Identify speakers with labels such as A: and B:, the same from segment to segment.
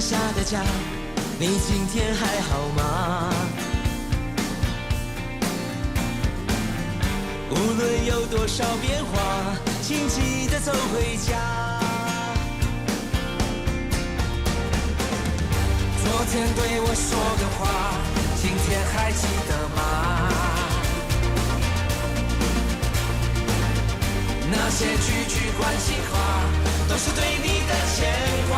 A: 下的家，你今天還好嗎？無論有多少變化，請記得走回家。昨天對我說的話，今天還記得嗎？那些句句關心話，都是對你的牽掛。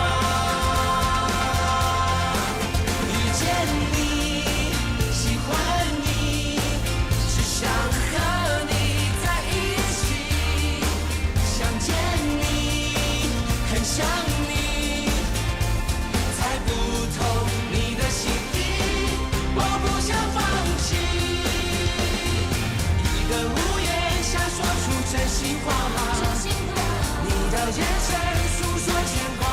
A: 遇見你，喜歡你，只想和你在一起。想見你，很想你，猜不透你的心意，我不想放棄。一個屋檐下說出真心話，你的眼神訴說牽掛，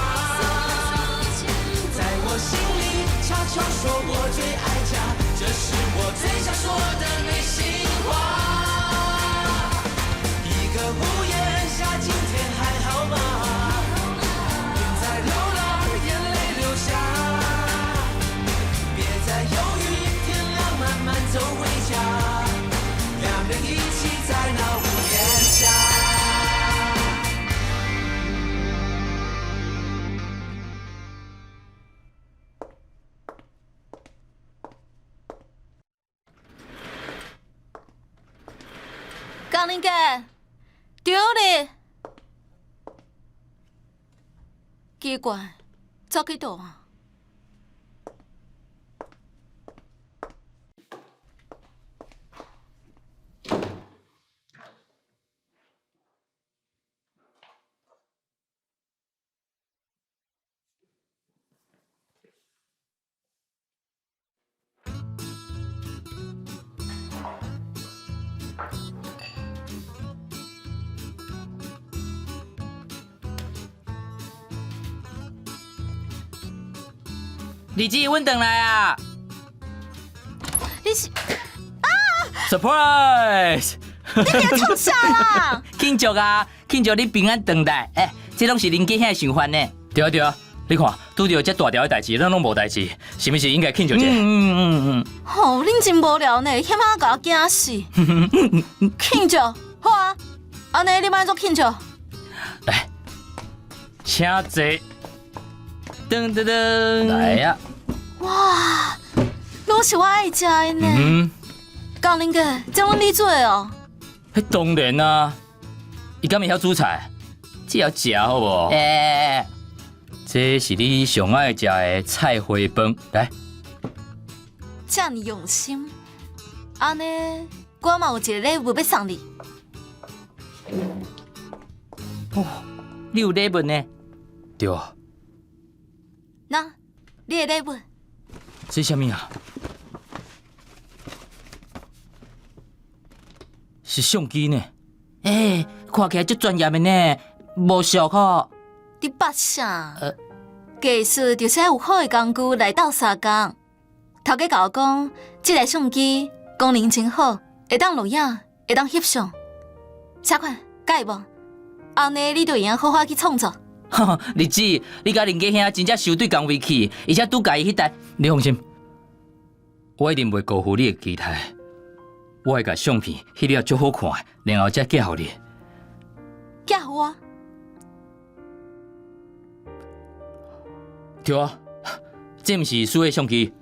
A: 在我心裡悄悄說我最愛家，這是我最想說的內心話。一個屋檐下，今天還好嗎？別再流浪，眼淚流下，別再猶豫，天亮慢慢走回家，兩人一起在那屋檐下。
B: 江林杰，張麗，奇怪，走去佗啊？
C: 麗姊，阮轉來啊！
B: 你是啊
C: ？Surprise！
B: 你佇咧創啥啦？
C: 慶祝啊！慶祝你平安轉來。欸，這攏是林家兄的想法呢。對啊對啊，你看，拄著這大條的代誌，咱攏無代誌，是毋是應該慶祝一下？
B: 吼，恁真無聊呢，險仔共我驚死。慶祝，好啊，按呢你欲按怎慶祝？
C: 來，請坐。噔噔噔，來啊！
B: 哇，攏是我愛食的呢。江林哥，這攏你做的哦？
C: 彼當然啊，伊敢會曉煮菜？這要食好無？欸，這是你上愛食的菜花飯，來。
B: 這麼用心，按呢，我嘛有一個禮物欲送你。
C: 哦，你有禮物呢？對啊。
B: 那，你的禮物。
C: 這啥物啊？是相機呢？欸，看起來足專業的呢，無俗吼。
B: 你捌啥？技術就是愛有好的工具來鬥相共。頭家共我講，這台相機功能真好，會當錄影，會當翕相。啥款？佮意無？按呢，你就會用好好去創作。
C: 麗姊，你佮林家兄真正相對仝位去，而且拄佮意彼台，你放心，我一定袂辜負你的期待。我會共相片翕了足好看，然後才寄予你。
B: 寄予我？
C: 對啊，這毋是數位相機，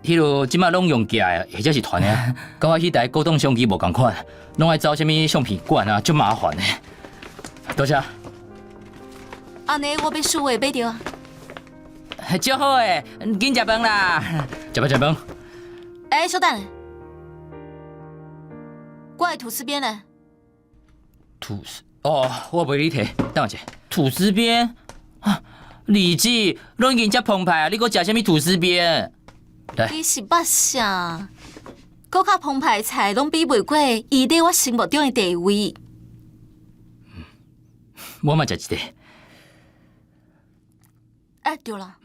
C: 彼落這馬攏用寄的，或者是傳的，佮我彼台古董相機無仝款，攏愛走啥物相片館啊，足麻煩的。多謝。
B: 按呢，我欲數位買著啊。
C: 足好的，緊食飯啦，食飯食飯。
B: 欸，稍等下，我的吐司邊呢？
C: 吐司哦，我袂你提，等我一下。吐司邊啊，麗姊，攏已經遮澎湃啊，你閣食啥物吐司邊？來，
B: 你是捌啥？閣較澎湃的菜，攏比袂過伊佇我心目中的地位。
C: 我嘛食一塊。
B: 欸，對了。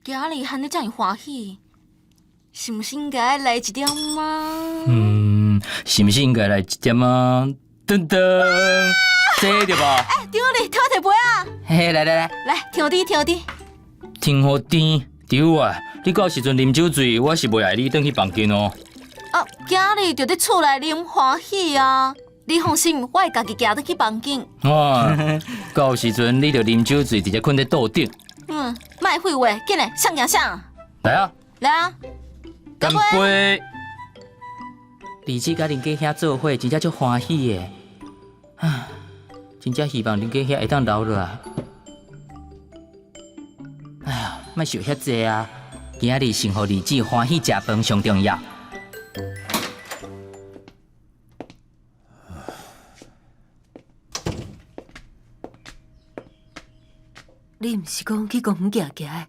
B: 今仔日漢你遮爾歡喜，是毋是應該來一點仔？
C: 是毋是應該來一點仔？噔噔，這對無？
B: 欸，對咧，替我提杯仔。
C: 嘿嘿，來來來。
B: 來，調甜調甜。
C: 天予甜，對啊！你到時陣啉酒醉，我是袂愛你轉去房間哦。
B: 啊，今日就佇厝內啉歡喜啊！你放心，我會家己行轉去房間。
C: 哇，到時陣你就啉酒醉，直接睏佇桌頂。
B: 嗯，莫廢話，緊來，啥行啥。
C: 來啊！
B: 來啊！
C: 乾杯！李姊佮林家兄做伙，真正足歡喜的。啊，真正希望林家兄會當留落來。哎呀，莫想遐濟啊！今仔日先予李姊歡喜食飯上重要。
D: 你毋是講去公園行行的，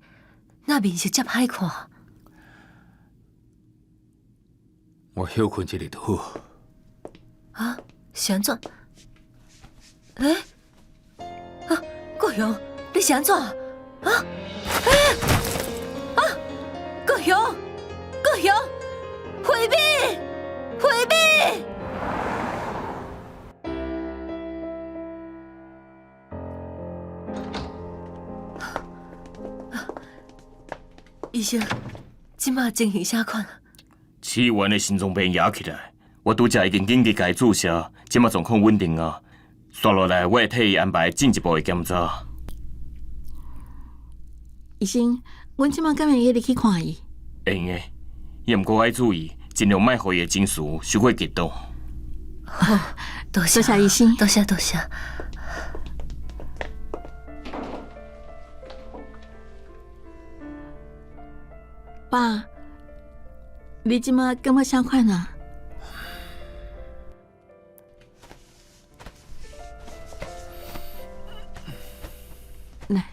D: 哪面色遮歹看？
E: 我歇睏一下就好。
D: 啊，是按怎？欸？啊，國雄，你是按怎？啊？欸？啊！國雄，國雄，惠敏，惠敏！醫生，這馬情形啥款？
F: 試完的心臟病壓起來，我拄才已經緊急共伊注射，這馬狀況穩定啊。紲落來，我會替伊安排進一步的檢查。
B: 醫生，阮這馬敢會用入去看伊？
F: 會用的，也毋過愛注意，盡量莫予伊的情緒傷過激動。
D: 好，多謝，
B: 多謝醫生，
D: 多謝多謝。
B: 爸，你這馬感覺啥款啊？來，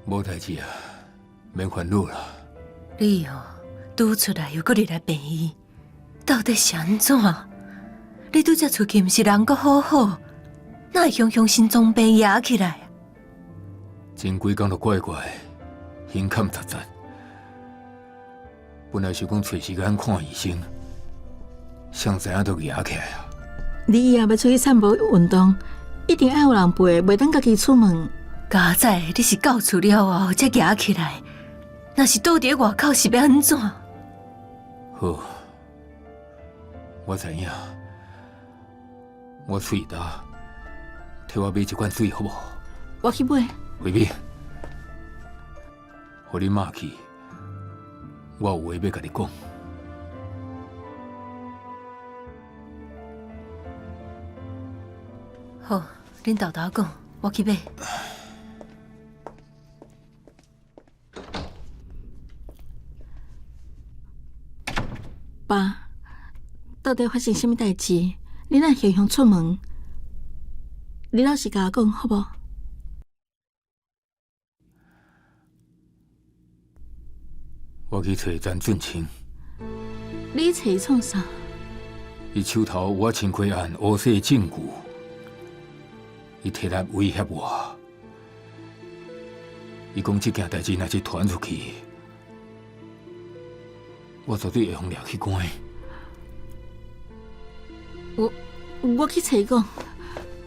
E: 無代誌啊，免煩惱啦。
D: 你哦，拄出來又閣入來病院，到底是按怎？你拄才出去，毋是人閣好好，哪會雄雄心臟病壓起來？
E: 前幾工都怪怪，胸坎扎扎。本來想講揣時間看醫生，誰知影都壓起來啊！
G: 你以後欲出去散步運動，一定愛有人陪，袂當家己出門。
D: 佳哉，你是到厝了後才壓起來，若是倒佇外口是欲按怎？
E: 好，我知影。我喙焦，替我買一罐水好無？
G: 我去買。
E: 惠敏，予恁媽去，我有話欲共你講。
D: 好，恁沓沓講，我去買。
G: 爸，到底發生啥物代誌？你哪會雄雄出門？你老實共我講好無？
E: 我去揣陳俊清。
G: 你揣伊創啥？
E: 伊手頭有我清虧案烏色證據，伊提來威脅我。伊講這件代誌若是傳出去，我絕對會予掠去關。
G: 我我去揣伊講。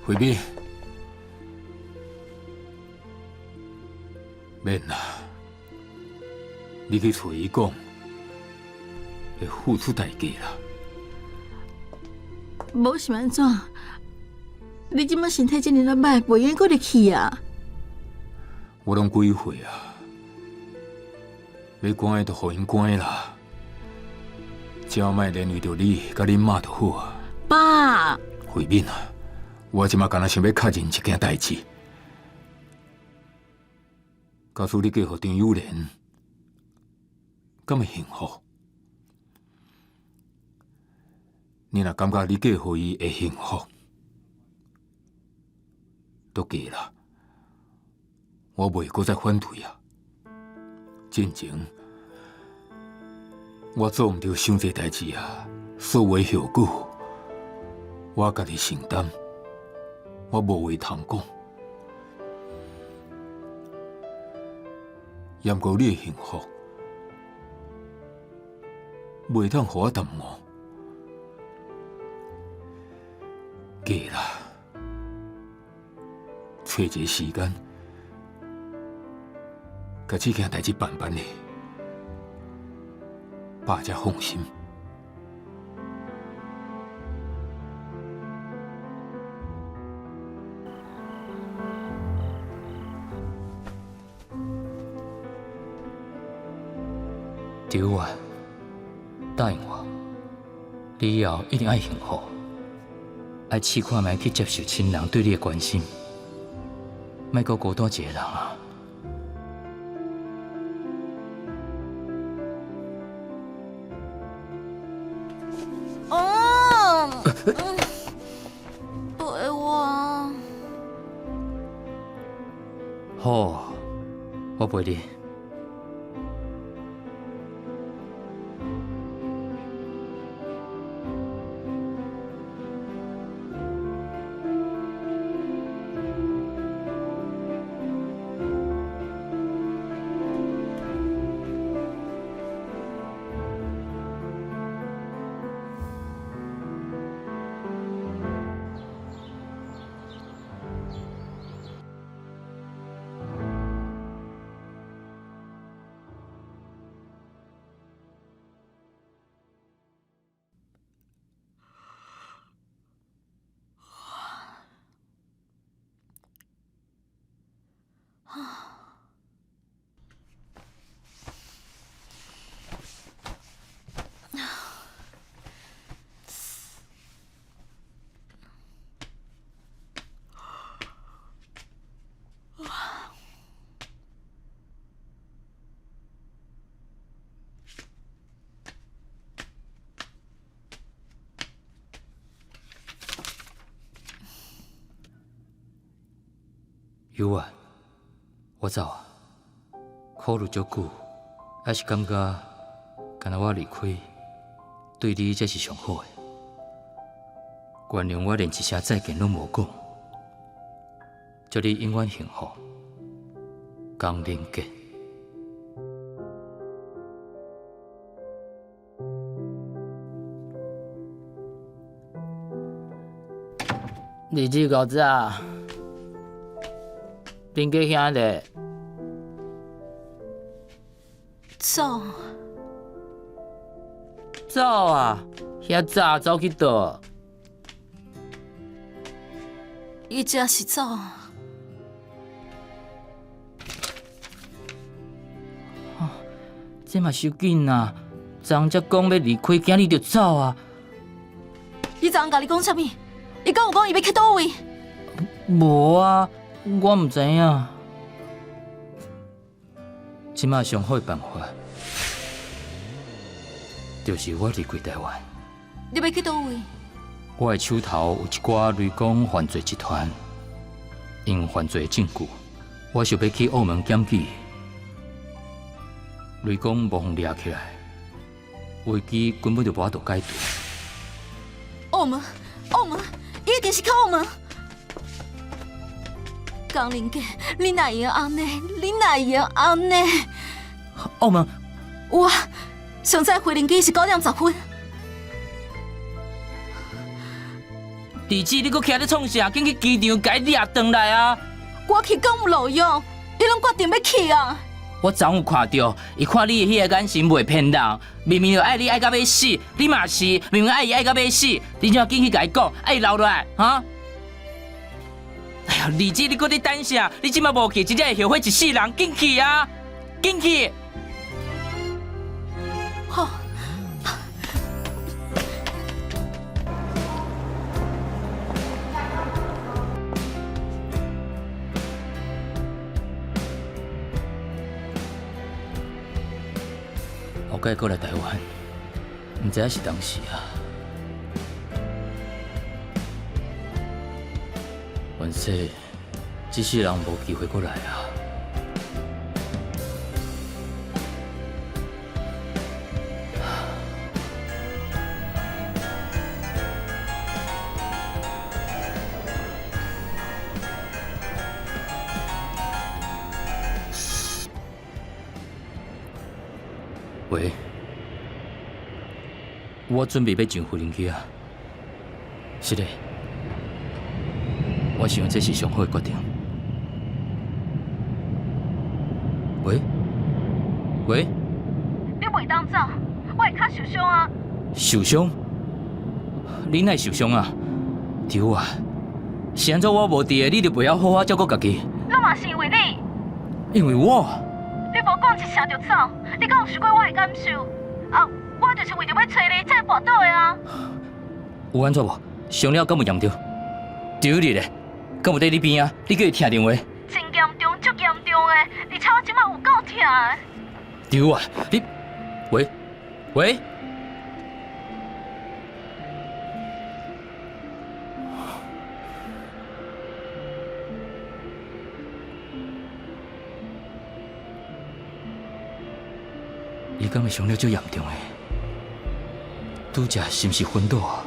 E: 惠敏，免啦，你去揣伊講，會付出代價啦。
G: 無是按怎？你這馬身體這爾仔䆀，袂用閣入去啊！
E: 我攏幾歲啊？欲關的就予𪜶關啦，只要莫連累著你佮恁媽就好啊。
G: 爸，
E: 惠敏啊，我這馬干焦想欲確認一件代誌。假使你嫁予張友蓮，敢會幸福？你若感覺你嫁予伊會幸福，就嫁啦。我袂閣再反對啊。進前我做毋對傷濟代誌啊，所有的後果我家己承擔，我無話通講。毋過你會幸福，袂當予我耽誤。過啦，揣一個時間，共這件代誌辦辦咧，爸才放心。
C: 對啊，答應我，你以後一定愛幸福，愛試看覓去接受親人對你的關心，莫閣孤單一个人啊！
B: 哦，陪我。
C: 好，我陪你。有啊，我走啊，考慮足久，還是感覺，敢若我離開，對你才是上好的。原諒我連一聲再見攏無講，祝你永遠幸福，江玲杰。
H: 日子夠早。林家兄咧，
B: 走
H: 走啊！遐早走去佗？
B: 伊這是走。
C: 啊，這嘛傷緊啊！昨昏才講欲離開，今日就走啊！
B: 伊昨昏共你講啥物？伊敢有講伊欲去佗位？
C: 無啊。我毋知影，這擺上好的辦法，就是我離開台灣。
B: 你欲去佗位？
C: 我的手頭有一寡雷公犯罪集團，𪜶犯罪的證據，我想欲去澳門檢舉。雷公無予掠起來，危機根本就無法度解除。
B: 澳門，澳門，伊一定是去澳門。江玲姐，你哪會用按呢？你哪會用按呢？
C: 澳門
B: 有啊，上早飛行機是9點10分。
C: 弟子，你閣徛咧創啥？緊去機場共伊掠轉來啊！
B: 我去敢有路用？伊攏決定欲去啊！
C: 我昨昏有看著，伊看你的彼個眼神袂騙人，明明就愛你愛到欲死，你嘛是明明愛伊愛到欲死，你怎緊去共伊講，愛伊留落來，哈？哎呀，麗姊，你閣咧等啥？你這擺無去，真正會後悔一世人。緊去啊，緊去！
B: 好。
C: 後蓋閣來台灣，毋知影是當時啊。凡說，這世人無機會閣來啊。喂，我準備欲上無人機啊。是的，我想這是上好的決定。喂？喂？
B: 你袂當走，我會跤受傷啊！
C: 受傷？你哪會受傷啊？對啊，是按怎我無佇的，你就袂曉好好照顧家己？
B: 攏嘛是因為你。
C: 因為我？
B: 你無講一聲就走，你敢有想過我的感受？啊，我就是為著欲揣你才會跋倒的啊！
C: 有按怎無？傷了敢有嚴重？對你咧，敢有佇你邊仔？你叫伊聽電話。
B: 真嚴重，足嚴重的，而且我這擺有夠疼的。
C: 對啊，你，喂，喂。伊敢會傷了足嚴重的？拄才是毋是昏倒啊？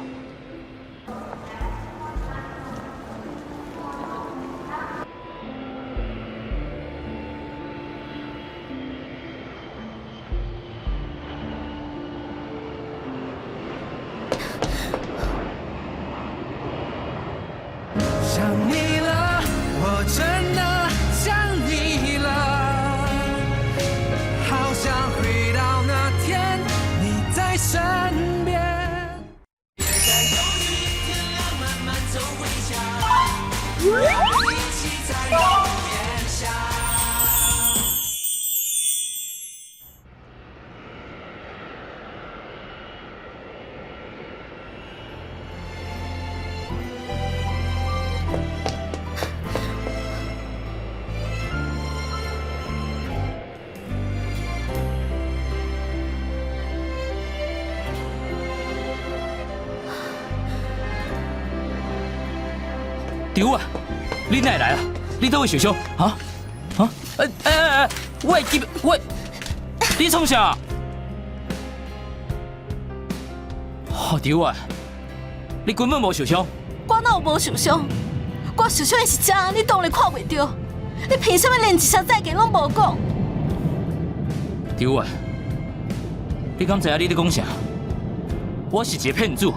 A: 想你了，我真的想你了，好想回到那天你在身邊。別再猶豫，天亮慢慢走回家，一起在屋檐下。
C: 對啊，你哪會來啊？你佗位受傷？啊？啊？欸欸欸！我會記，我，你創啥？哦，對啊，你根本無受傷。
B: 我哪有無受傷？我受傷的是這，你當然看袂著。你憑啥物連一聲再見攏無講？
C: 對啊，你敢知影你咧講啥？我是一個騙子，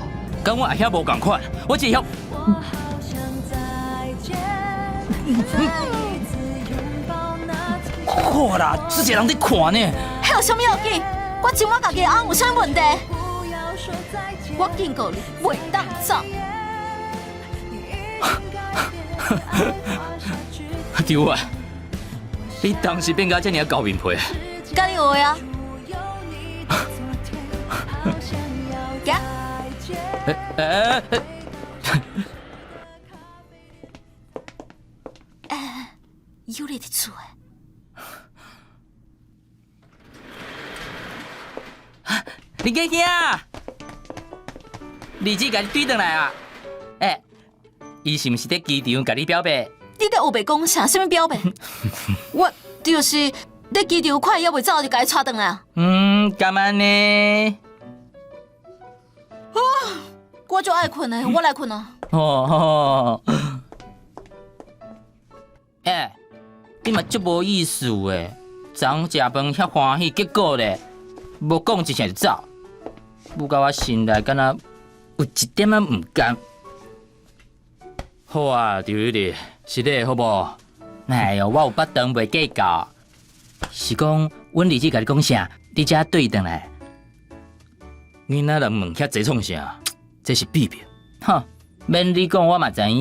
C: 佮阮阿兄無仝款，我只會曉。看啦，這濟人佇看呢。
B: 彼有啥物要緊？我這擺家己的翁有啥物問題？我警告你，袂當走。
C: 對啊，你當時變甲遮爾厚面皮啊？
B: 佮你學的啊。行。
C: 欸欸
B: 欸！有咧佇厝的。
C: 林家兄，二姊共你追轉來啊！欸，伊是毋是佇機場共你表白？
B: 你佇烏白講啥？啥物表白？我就是佇機場看伊猶未走，就共伊帶轉來啊。
C: 嗯，敢按呢？
B: 啊，我足愛睏的，我來睏啊。
C: 哦，欸，你嘛足無意思的，昨昏食飯遐歡喜，結果咧，無講一聲就走，母甲我心內敢若有一點仔毋甘。好啊，劉玉麗，是你好無？哎喲，我有腹腸袂計較，是講阮二姊共你講啥，你才對轉來。囡仔人問遐濟創啥？這是秘密。哼，免你講，我嘛知影。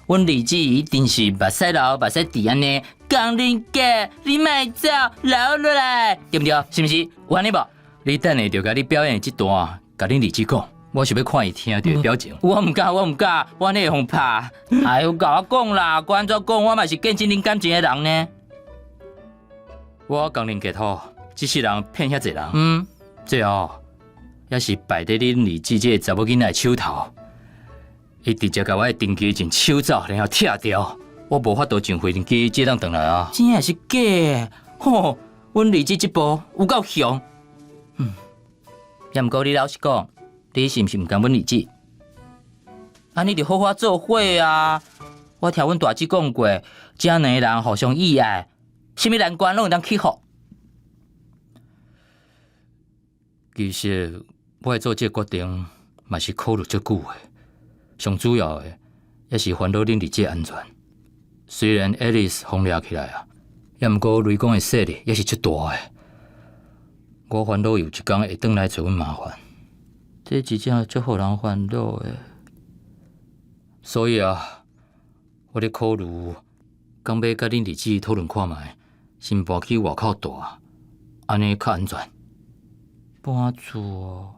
C: 阮二姊一定是目屎流目屎滴按呢，講恁家，你莫走，留落來，對毋對？是毋是？有按呢無？你等下就共你表演的這段，共恁二姊講，我想欲看伊聽著的表情。我毋敢，我毋敢，我按呢會予拍。哎喲，共我講啦，閣按怎講，我嘛是見證恁感情的人呢。我共恁結託，這世人騙遐濟人，嗯，最後也是敗佇恁二姊這個查某囡仔的手頭。伊直接共我的登機證搶走，然後拆掉，我無法度上飛機，這當轉來啊！真的是假的？吼，阮二姊這步有夠凶。嗯，也毋過你老實講，你是毋是毋甘阮二姊？按呢就好好做伙啊！我聽阮大姊講過，只兩個人互相意愛，啥物難關攏會當克服。其實我會做這個決定，嘛是考慮足久的。上主要的，也是煩惱恁二姐安全。雖然愛麗絲予掠起來啊，也毋過雷公的勢力也是足大的。我煩惱有一工會轉來找阮麻煩，這真正足予人煩惱的。所以啊，我咧考慮，敢欲佮恁二姊討論看覓，先搬去外口蹛，按呢較安全。搬厝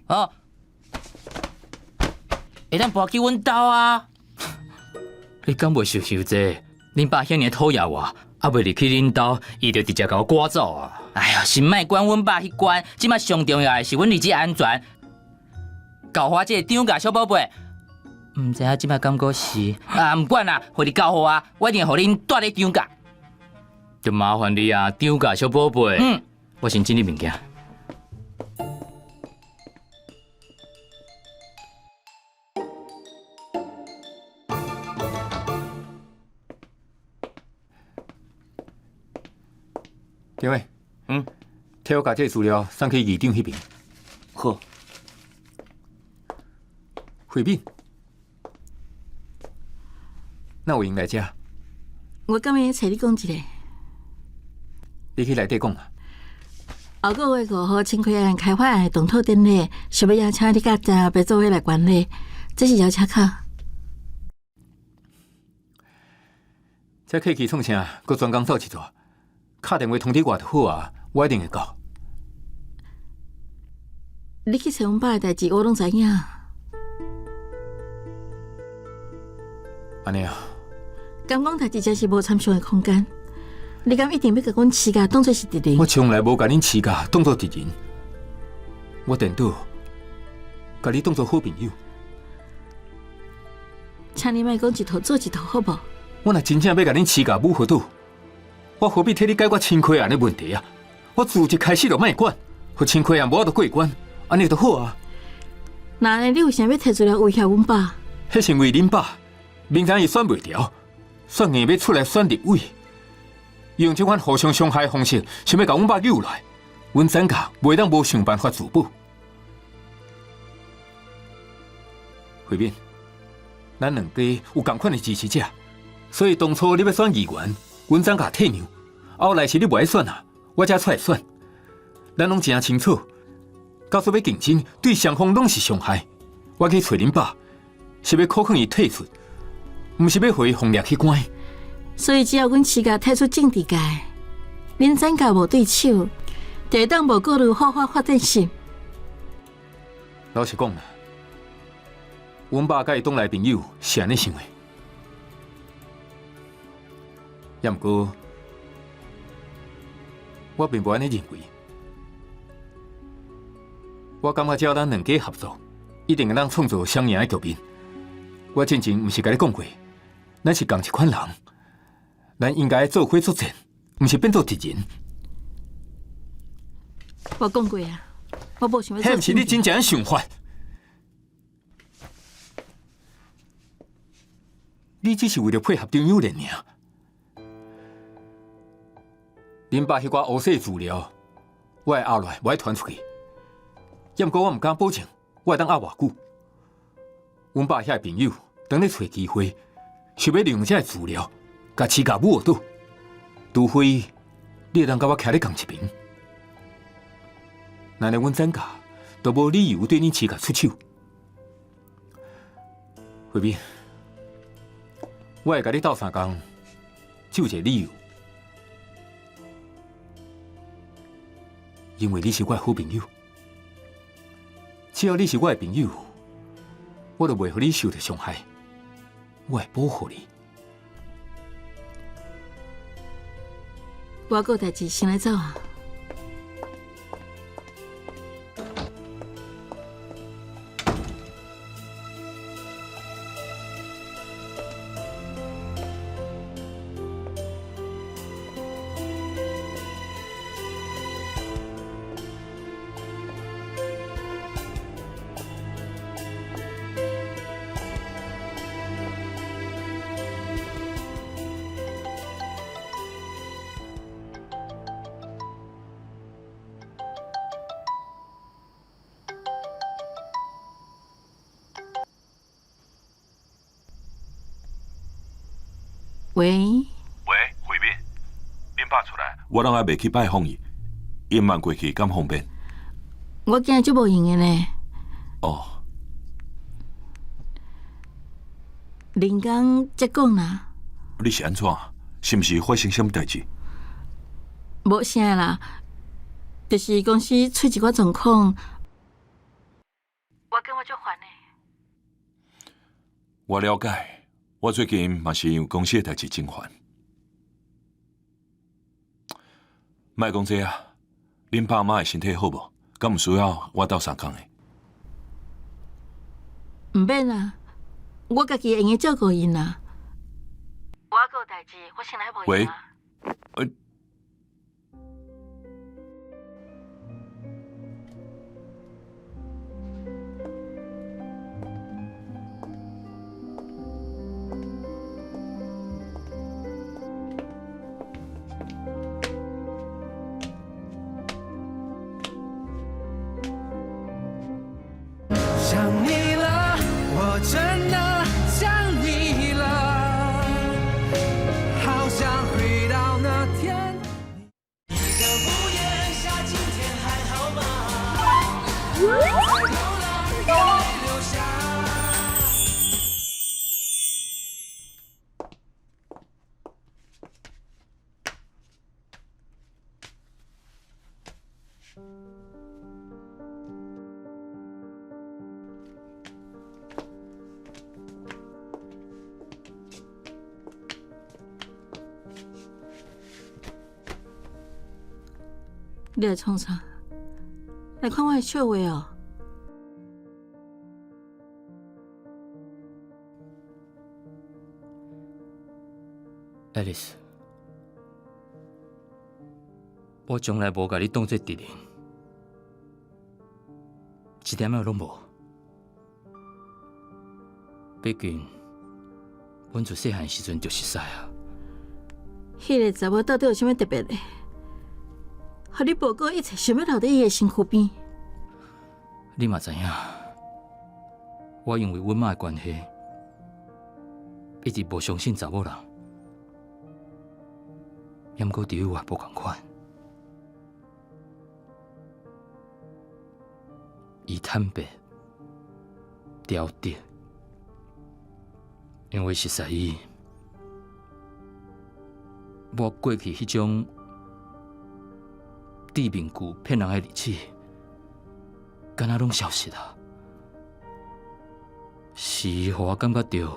C: 哦，哦，會當搬去阮兜啊？你敢袂想傷濟？恁爸遐爾討厭我，猶未入去恁兜，伊就直接共我趕走啊！哎呀，先莫管阮爸彼關，這馬上重要的是阮二姊安全。厚華這个張家小寶貝，毋知影這馬感覺是啊，毋管啦，予你交予我，我一定予恁蹛咧張家。就麻煩你啊，張家小寶貝。嗯，我先整理物件。
E: 張偉，替我共這个資料送去議長彼邊。
F: 好。
E: 慧敏，哪有閒來遮？
G: 我敢會揣你講一下。
E: 你去內底講啊。
G: 後個月五號青溪案開發案的動土典禮，想欲邀請你佮陳阿伯做伙來觀禮，這是邀請卡。
E: 這客氣創啥？閣專工走一逝，敲電話通知我就好啊，我一定會到。
G: 你去揣阮爸的代誌，我攏知影。
E: 按呢啊？
G: 敢講代誌真是無參詳的空間？你敢一定欲共阮徐家當做是敵人？
E: 我從來無共恁徐家當做敵人，我顛倒共你當做好朋友。
G: 請你莫講一套做一套，好無？
E: 我若真正欲共恁徐家武合倒，我何必替你解決青溪案的問題啊？我自一開始就莫管，予青溪案無法度過關，按呢就好啊。
G: 那按呢你為啥欲提出來威脅阮爸？
E: 彼是因為恁爸明知伊選袂著，煞硬欲出來選立委，用這款互相傷害的方式，想欲共阮爸扭來，阮陳家袂當無想辦法自保。慧敏，咱兩家有仝款的支持者，所以當初你欲選議員，阮陳家退讓，後來是你無愛選啊，我才出來選。咱攏誠清楚，假使欲競爭，對雙方攏是傷害。我去揣恁爸，是欲苦勸伊退出，毋是欲予伊予掠去關。
G: 所以只要阮徐家退出政治界，恁陳家無對手，就會當無顧慮好好發展是。
E: 老實講啦，阮爸佮伊黨內朋友是按呢想的，也毋過我並無按呢認為。我感覺只要咱兩家合作，一定會當創造雙贏的局面。我進前毋是共你講過，咱是仝一款人，咱應該做伙作戰，毋是變做敵人。
G: 我講過啊，我無想欲。
E: 彼毋是你真正的想法，你只是為著配合張友蓮爾。恁爸彼寡烏色資料，我會壓落來，無愛傳出去。也毋過我毋敢保證，我會當壓偌久。阮爸遐个朋友，當咧揣機會，想欲利用這个資料，共徐家舞倒。除非你會當佮我徛咧仝一邊，那按呢阮陳家都無理由對恁徐家出手。慧敏，我會共你鬥相共，只有一个理由，因為你是我的好朋友。只要你是我的朋友，我就袂予你受著傷害，我會保護你。
G: 我閣有代誌，先來走啊。喂，
I: 喂，慧敏，恁爸出來，我攏還袂去拜訪伊，隱瞞過去敢方便？
G: 我今日足無閒的呢。
I: 哦，
G: 林剛才講啦。
I: 你是按怎？是毋是發生啥物代誌？
G: 無啥啦，就是公司出一寡狀況，我感覺足煩的。
I: 我了解，我最近嘛是因為公司的代誌真煩。莫講這啊，恁爸媽的身體好無？敢有需要我鬥相共的？
G: 毋免啦，我家己會用得照顧𪜶啦。我閣有代誌，我先來無
I: 喂，
A: 想你了，我真的想你了，好想回到那天。一個屋檐下，今天還好嗎？在流浪，眼淚流下。
G: 你來創啥？來看我的笑話哦。
C: 愛麗絲，我從來無共你當做敵人，一點仔攏無。畢竟，阮自細漢時陣就熟似啊。
G: 彼個查某到底有啥物特別的？予你無顧一切想欲留佇伊的身軀邊？
C: 你嘛知影，我因為阮媽的關係，一直無相信查某人。猶過對我無仝款，伊坦白、挑剔，因為熟似伊，我過去彼種戴面具騙人的日子，敢若攏消失啊！是伊予我感覺著，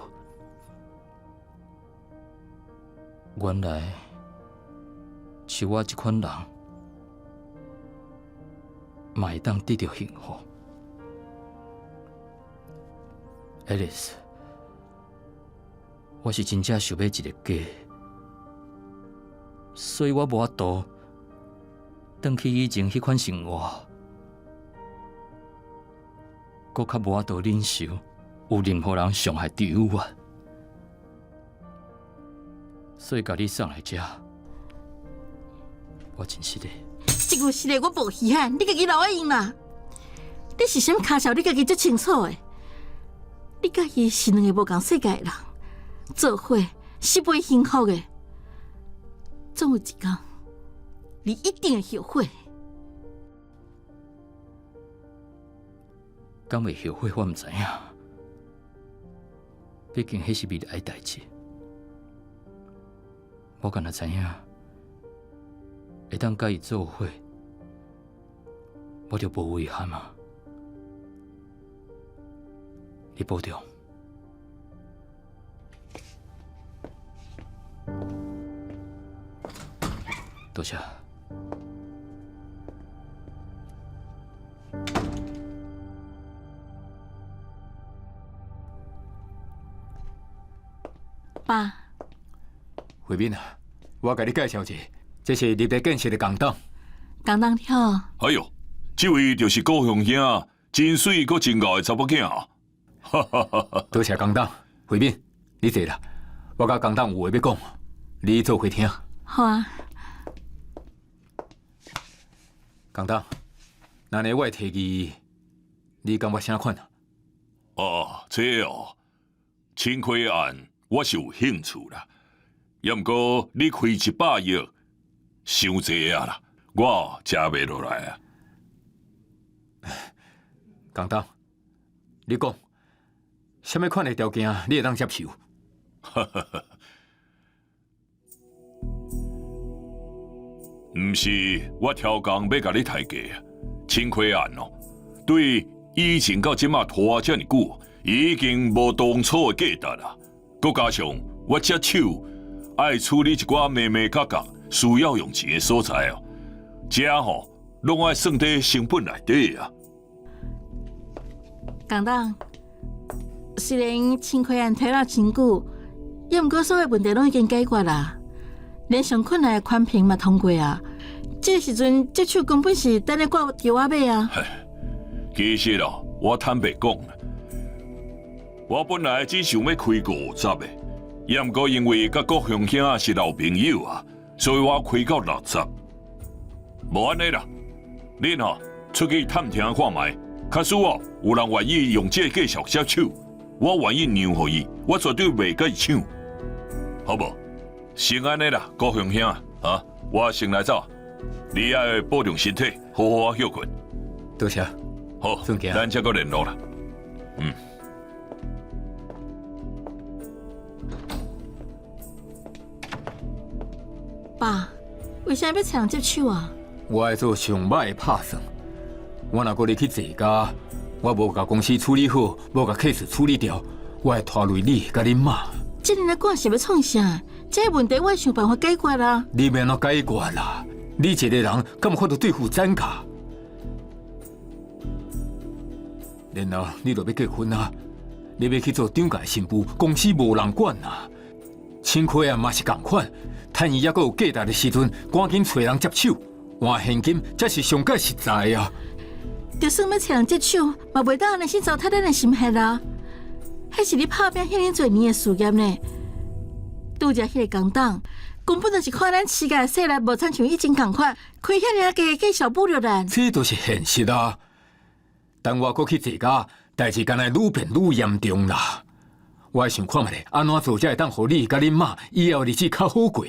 C: 原來像我這款人，嘛會當得著幸福。愛麗絲，我是真正想欲一個家，所以我無法度轉去以前彼款生活，閣較無法度忍受有任何人傷害到我，所以共你送來遮，我真實的。
G: 這句實的我無稀罕，你家己留愛用啦。你是啥物跤數，你家己足清楚的。你佮伊是兩个無仝世界的人，做伙是袂幸福的。總有一天，你一定會後悔。
C: 敢會後悔，我毋知影。畢竟彼是未來的代誌，我干焦知影，會當佮伊做伙，我就無遺憾啊。你保重。多謝。
G: 爸，
E: 慧敏啊，我共你介紹一下，這是入地建設的江董。
G: 江董你好。
I: 哎喲，這位就是高雄兄，真媠閣真𠢕的查某囝啊！
E: 多謝江董，慧敏，你坐啦，我佮江董有話欲講，你做伙聽。
G: 好啊。
E: 江董，那呢我的提議，你感覺啥款啊？
I: 哦，這哦，清溪案我是有興趣啦，抑毋过你开100亿，伤济啊啦，我食袂落来啊。
E: 江董，你讲，啥物款的条件你会当接受？
I: 毋是我超工欲共你抬价啊，青溪案哦，对以前到这马拖遮尔久，已经无当初的价值啦。阁加上我接手爱处理一寡眉眉角角需要用钱的所在哦，这吼拢爱算伫成本内底啊。
G: 江董，虽然青溪案拖了真久，犹毋过所有问题拢已经解决啦，连上困难的宽评嘛通过啊。这个时阵接手根本是等咧挂桥仔尾啊。
I: 其实哦，我坦白讲，我本来只想欲开50的，犹毋过因为佮国雄兄是老朋友啊，所以我开到60。无按呢啦，恁吼出去探听看觅，假使哦有人愿意用这个价数接手，我愿意让予伊，我绝对袂佮伊抢，好无？先按呢啦，国雄兄啊，我先来走，你爱保重身体，好好仔歇睏。
E: 多谢。
I: 好，咱再阁联络啦。嗯。
G: 爸，为啥欲揣人接手啊？
E: 我爱做上歹的拍算。我若阁入去谢家，我无共公司处理好，无共 case 处理掉，我会拖累你佮恁妈。
G: 这尔仔赶是欲创啥？这个问题我会想办法解决啦。
E: 你欲按怎解决啦？你一个人敢有法度对付展家？然后你就欲结婚啊？你欲去做长家新妇，公司无人管啊。青溪案嘛是仝款，趁伊犹阁有价值的时阵，赶紧揣人接手，换现金，才是上盖实在啊！
G: 就算欲揣人接手，嘛袂当按呢先糟蹋咱的心血啊！彼是你拍拼遐尔济年的事业呢。拄才彼个工党，根本就是看咱徐家的势力无亲像以前仝款，开遐尔低的价数侮辱咱。
E: 这就是现实啊！等我阁去谢家，代志干焦愈变愈严重啦。我爱想看觅咧，按怎做才会当予你佮恁妈以后日子较好过？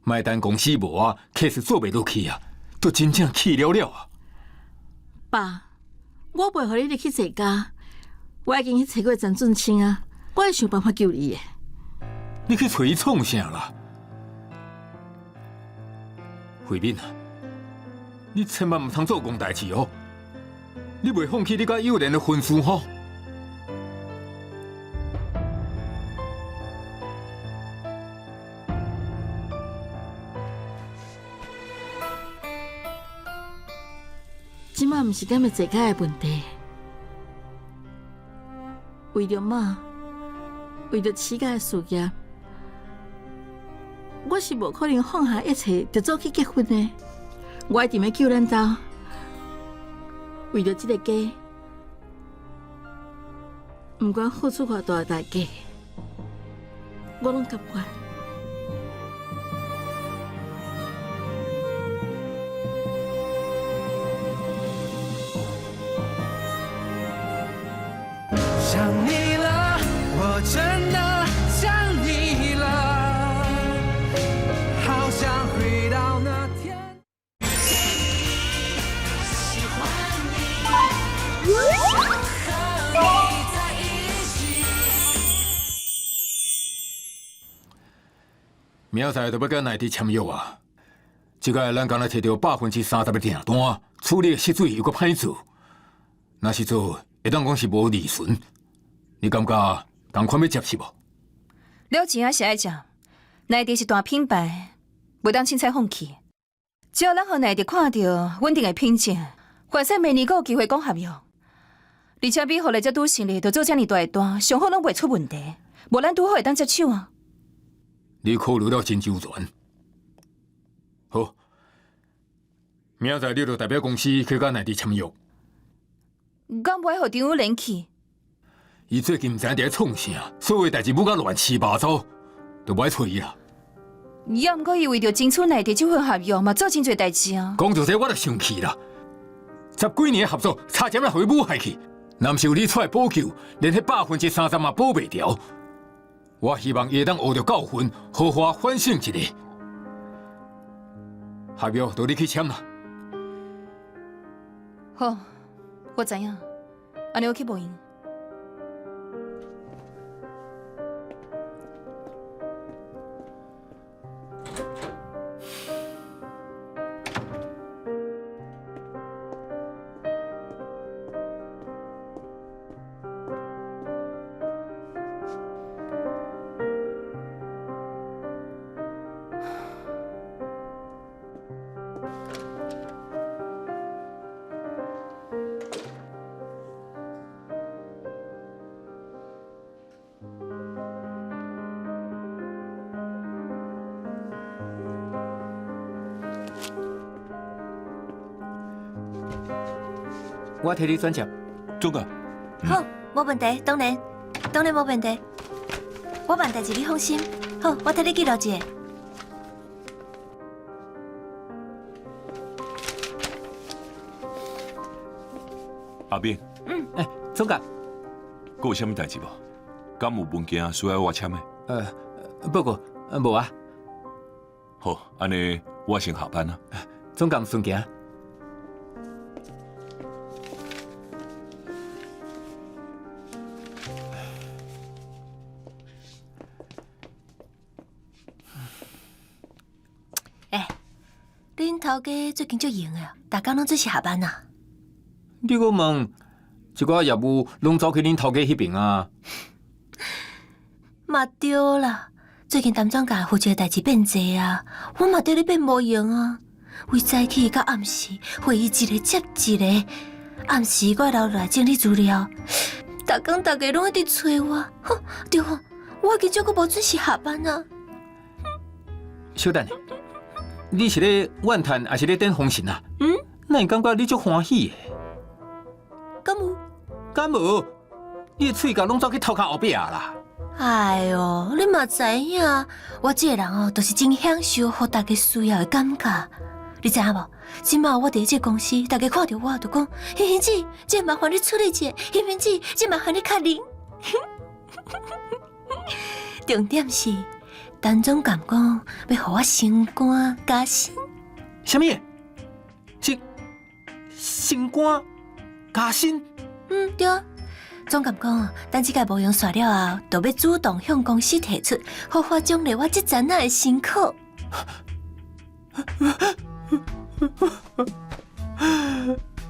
E: 莫等公司无我，case 做袂落去啊，都真正气了了啊！
G: 爸，我袂予你入去谢家，我已经去揣过陈俊卿啊，我会想办法救伊的。
E: 你去揣伊创啥啦？慧敏啊，你千万毋通做戆代志哦！你袂放弃你佮幼莲的婚事吼？
G: 这马毋是敢欲谢家的问题，为著妈，为著徐家的事业，我是无可能放下一切就走去结婚的。我一定欲救咱兜，为著这个家，毋管付出偌大的代价，我拢甘愿。
A: 想你了，我真的想你了，好想回到那天。喜欢你，想和你在一起。
E: 明仔载就欲佮内地签约啊！这摆咱敢若提著30%的订单，处理的失水犹阁歹做，若是做，会当讲是无利润。你感觉仝款欲接是无？
D: 了钱还是爱接，内地是大品牌，袂当凊彩放弃。只要咱予内地看著稳定的品质，或者明年阁有机会讲合约。而且美福来遮拄生意，就做遮尔大的单，上好拢袂出问题。无咱拄好会当接手啊。
E: 你考虑了真周全。好，明仔载你就代表公司去佮内地签约。
D: 敢无爱予张友莲去？
E: 伊最近毋知影伫咧创啥，所有代志舞甲乱七八糟，就无爱揣伊啦。
D: 犹毋过伊为著争取内地这份合约嘛，做真济代志啊。
E: 讲到这我就生气啦！十几年的合作，差点仔予伊舞害去。若毋是有你出来补救，连彼30%嘛保袂牢。我希望伊會當學著教訓，好好反省一下。合約就你去簽啦。
J: 好，我知影，按呢我去無閒。
E: 我替你轉接。
I: 總監。
D: 好，無問題，當然，當然無問題。我辦代誌你放心。好，我替你記錄一下。
I: 阿炳。
D: 嗯。
E: 欸，總監。
I: 閣有啥物代誌無？敢有文件需要我簽的？
E: 報告，無啊。
I: 好，按呢我先下班啦。
E: 總監順行。
D: 欸，恁頭家最近足閒的，逐工攏準時下班啊？
E: 你閣問，一寡業務攏走去恁頭家彼爿啊？
D: 嘛對啦，最近陳總監負責的代誌變濟啊，我嘛對你變無閒啊。為早起到暗時，會議一个接一个，暗時閣留落來整理資料，逐工大家攏一直催我，吼，對吼，我今朝閣無準時下班啊。
E: 小等下，你是咧怨嘆，還是咧等風神啊？
D: 嗯？
E: 哪會感覺你足歡喜的？
D: 敢有？
E: 敢無？你的喙角攏走去頭殼後壁啦！
D: 哎喲，你嘛知影，我這個人哦，就是真享受予大家需要的感覺。你知影無？這馬我佇這個公司，大家看著我就講：欣欣姊，這個麻煩你處理一下。欣欣姊，這個麻煩你確認。重點是，陳總監講欲予我升官加薪。
E: 啥物？升升官加薪？
D: 嗯，對。總監講，等這屆無用煞了後，就欲主動向公司提出，好好獎勵我這陣仔的辛苦。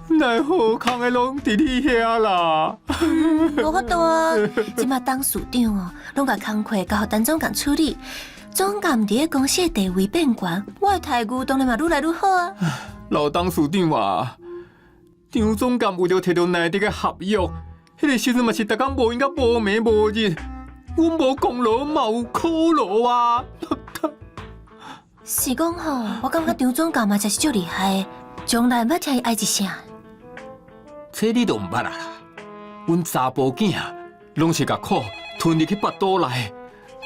E: 奈何空的攏佇你遐啦。
D: 無法度啊！這馬董事長哦，攏共工課交予陳總監處理。總監佇咧公司的地位變懸，我的待遇當然嘛愈來愈好啊。
E: 老董事長啊，張總監為著提著內地的合約，彼個時陣嘛是逐工無閒甲無暝無日，阮無功勞嘛有苦勞啊。
D: 是講吼，我感覺張總監嘛真是足厲害的，從來毋捌聽伊哀一聲。
E: 這你都毋捌啊啦！阮查埔囝攏是共苦吞入去腹肚內，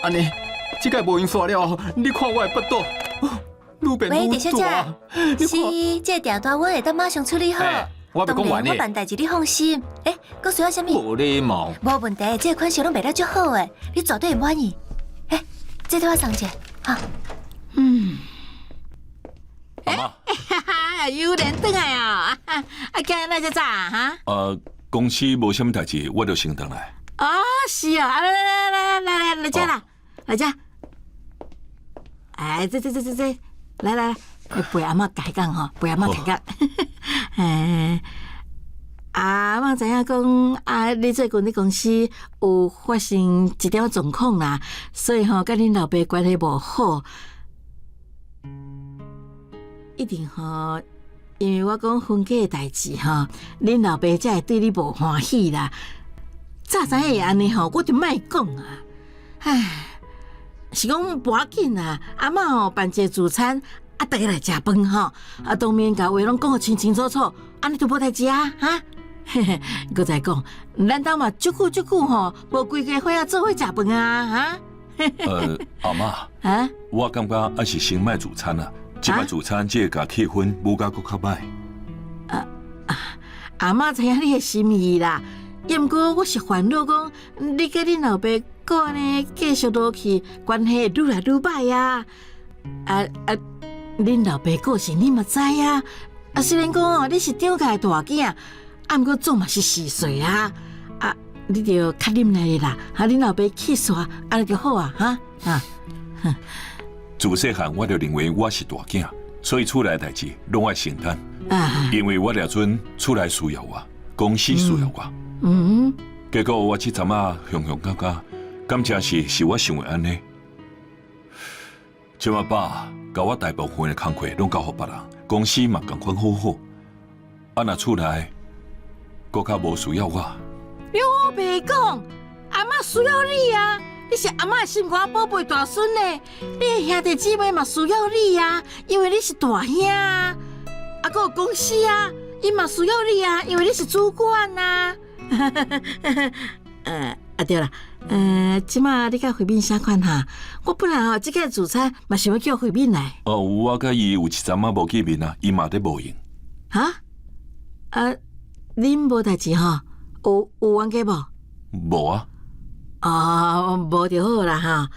E: 按呢，這擺無閒煞了後，你看我的腹肚愈變
D: 喂，
E: 愈
D: 鄭小姐
E: 大。，
D: 是這個訂單，阮會當馬上處理好。
E: 我袂講完呢
D: 當然我辦代誌你放心。欸，閣需要啥物？
E: 無禮貌。
D: 無問題，這個款式攏賣得足好的，你絕對會滿意。欸，這對我送一下，哈。
G: 嗯。
I: 阿嬤。
G: 哈哈，有連轉來哦，啊，今日來遮早哈？
I: 公司無啥物代誌，我就先轉來。
G: 哦，是哦，啊，來來來來來來來遮啦，來遮。哎，這這這這這，來來來，陪阿嬤開講吼，陪阿嬤開講。欸，阿嬤知影講，啊，你最近你公司有發生一點仔狀況啦，所以吼，佮恁老爸關係無好，一定吼，因為我講分家的代誌吼，恁老爸才會對你無歡喜啦。早知影會按呢吼，我就莫講啊。唉，是講無要緊啦，阿嬤吼辦一个聚餐，啊，大家來食飯吼，啊，當面共話攏講予清清楚楚，按呢就無代誌啊，哈。嘿嘿，閣再講，咱兜嘛足久足久吼，無規家伙仔做伙食飯啊，哈。
I: 阿嬤，
G: 啊，
I: 我感覺還是先莫聚餐啊，這擺聚餐這個共氣氛舞甲閣較歹。
G: 啊啊，阿嬤知影你的心意啦，抑毋過我是煩惱講，你佮恁老爸閣按呢繼續落去，關係會愈來愈歹啊！啊啊，恁老爸個性你嘛知啊？啊，雖然講哦，你是張家的大囝，啊，毋過總嘛是四歲啊！啊，你著較忍耐咧啦，哈，恁老爸氣煞，按呢就好啊，哈啊！
I: 自細漢我就認為我是大囝，所以厝內代誌攏愛承擔。因為我掠準厝內需要我，公司需要我。結果我這陣仔雄雄感覺，敢真是是我想的按呢。這馬爸共我大部分的工課攏交予別人，公司嘛仝款好好。啊，若厝內閣較無需要我。
G: 你烏白講，阿嬤需要你啊！你是阿嬤的心肝寶貝大孫呢，你的兄弟姊妹嘛需要你啊，因為你是大兄啊。啊，閣有公司啊，伊嘛需要你啊，因為你是主管啊。啊對啦，這馬你佮慧敏啥款哈？我本來吼這個聚餐嘛想欲叫慧敏來。
I: 哦，我佮伊有一陣仔無見面啊，伊嘛佇無閒。
G: 哈？啊，恁無代誌吼？有冤家無？
I: 無啊。
G: 哦，無就好啦吼。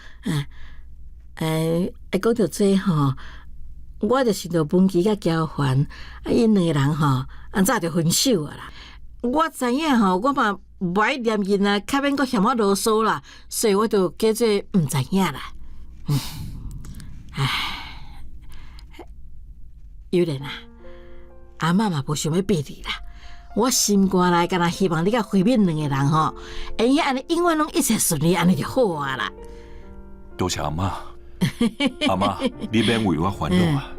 G: 講著這吼，我就想著文琪佮喬凡，啊，𪜶兩个人吼，啊早就分手啊啦。我知影吼，我嘛無愛念𪜶啊，較免閣嫌我囉嗦啦，所以我就假做毋知影啦。唉，友蓮啊，阿嬤嘛無想欲逼你啦。我心肝內敢若希望你佮慧敏兩个人吼，會用按呢永遠攏一切順利，按呢就好啊啦。
I: 多謝阿嬤，阿嬤，你免為我煩惱啊。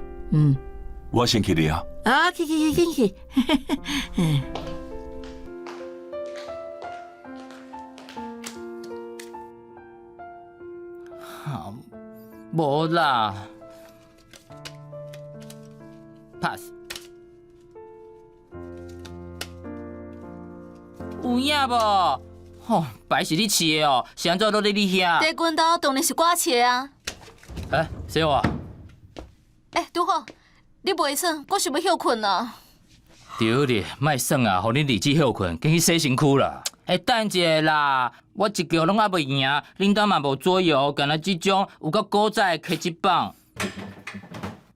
I: 我先去了。
G: 啊，去去去，緊去。
C: 無啦，pass。有影無？吼，牌是你飼的哦，是按怎落佇你遐？
B: 地拳頭當然是我飼的啊。
C: 欸，小華。
B: 欸，拄好，你袂耍，我想欲歇睏啊。
C: 對咧，莫耍啊，予恁二姊歇睏，緊去洗身軀啦。欸，等一下啦，我一局攏猶未贏，恁兜嘛無桌遊，干焦這種有夠古早的溪仔棒。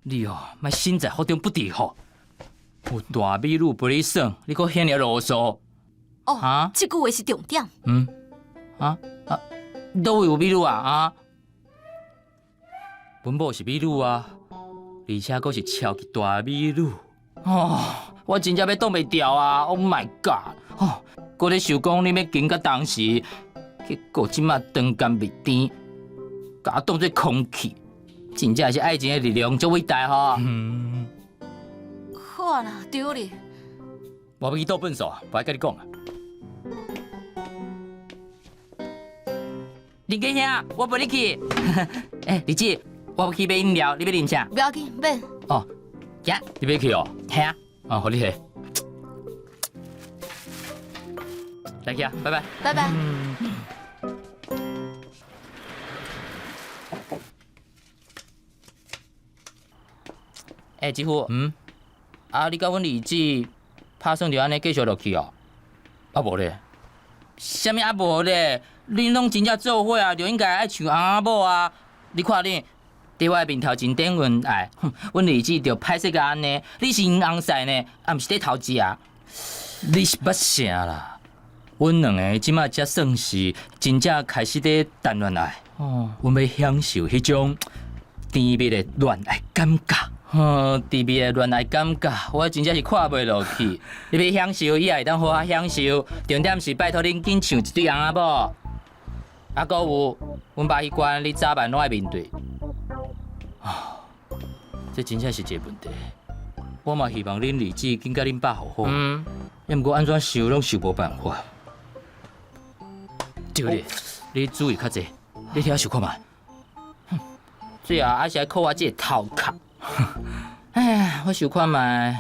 C: 你哦，莫身在福中不知福，有大美女陪你耍，你閣遐爾囉嗦。
B: 哦，哈，這句話是重點。
C: 嗯，啊啊，佗位有美女啊？啊，阮某是美女啊，而且閣是超級大美女。哦，我真正欲擋袂牢啊！Oh my god！哦，閣咧想講你欲緊佮同時，結果這馬長甘蜜甜，共我當做空氣，真正是愛情的力量足偉大吼。
B: 嗯。好啊啦，對哩。
C: 我欲去倒糞埽，無愛佮你講啊。林家兄，我陪你去。欸，二姊，我欲去買飲料，你欲啉啥？
B: 不要緊，免。
C: 哦，行，你欲去哦？嘿啊。哦，予你下。來去啊，拜拜。
B: 拜拜。
C: 欸，姊夫，嗯，啊，你佮阮二姊拍算就按呢繼續落去哦？啊，無咧。啥物啊無咧？恁攏真正做伙啊，就應該愛像翁仔某啊！你看你，佇我的面頭前展恩愛，哼，阮二姊就歹勢甲按呢。你是𪜶翁婿呢，啊，毋是咧偷食。你是捌啥啦？阮兩个這馬才算是真正開始咧談戀愛。哦，阮欲享受彼種甜蜜的戀愛感覺。哦，甜蜜的戀愛感覺，我真正是看袂落去。你欲享受，伊也會當好好享受。重點是拜託恁緊像一對翁仔某。啊，閣有，阮爸彼關你早晚攏愛面對。啊，這真正是一個問題。我嘛希望恁二姊緊佮恁爸和好。嗯。毋過按怎想攏想無辦法。對咧，你注意較濟，你聽想看覓。最後還是愛靠我這個頭殼。哎，我想看覓，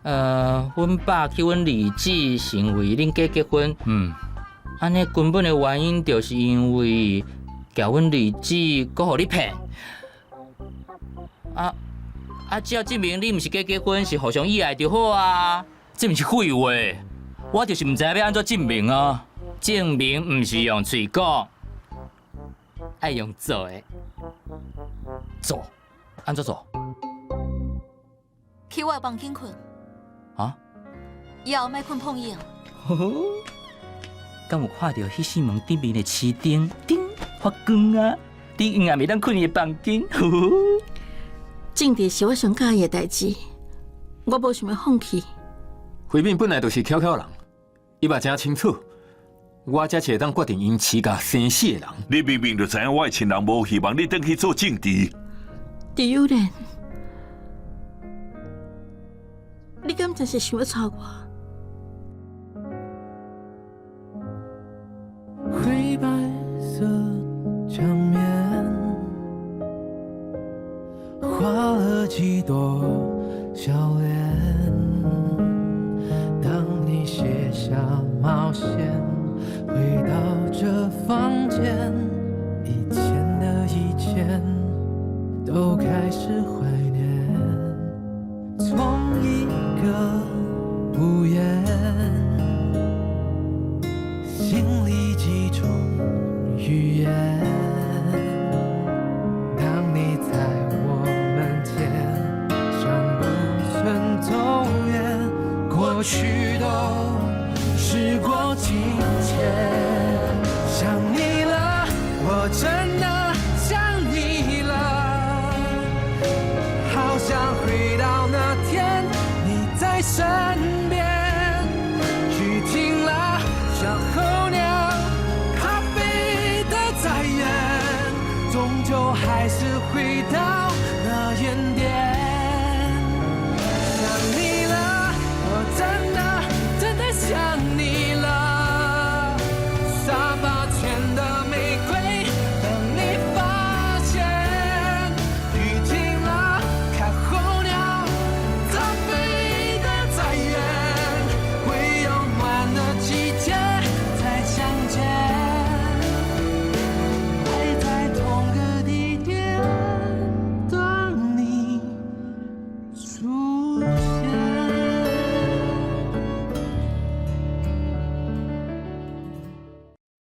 C: 阮爸去阮二姊成為恁假結婚，嗯，按呢根本的原因就是因為共阮二姊閣予你騙。啊啊！只要證明你毋是假結婚，是互相意愛就好啊。這毋是廢話，我就是毋知影欲按怎證明啊。證明毋是用喙講，愛用做的。做？按怎做？
B: 去我的房間睏。
C: 啊？
B: 以後莫睏碰椅。
C: 敢有看著彼扇門頂面的市燈燈發光啊？你永遠袂當睏伊的房間。
G: 政治是我上佮意的代誌，我無想欲放棄。
E: 慧敏本來就是巧巧人，伊嘛誠清楚，我才是會當決定𪜶徐家生死的人。
I: 你明明就知影我的親人無希望你轉去做政治。
G: 陳友蓮，你敢真是想欲娶我？
A: 灰白色牆面，畫了幾朵笑臉。當你卸下帽線，回到這房間，以前的一切都開始懷念。從一個屋檐，心裡幾種語言。當你在我門前，像不曾走遠，過去都時過境遷。想你了，我真的想你了，好想回到那天你在身邊。雨停了，像候鳥咖啡的在演，終究還是回到。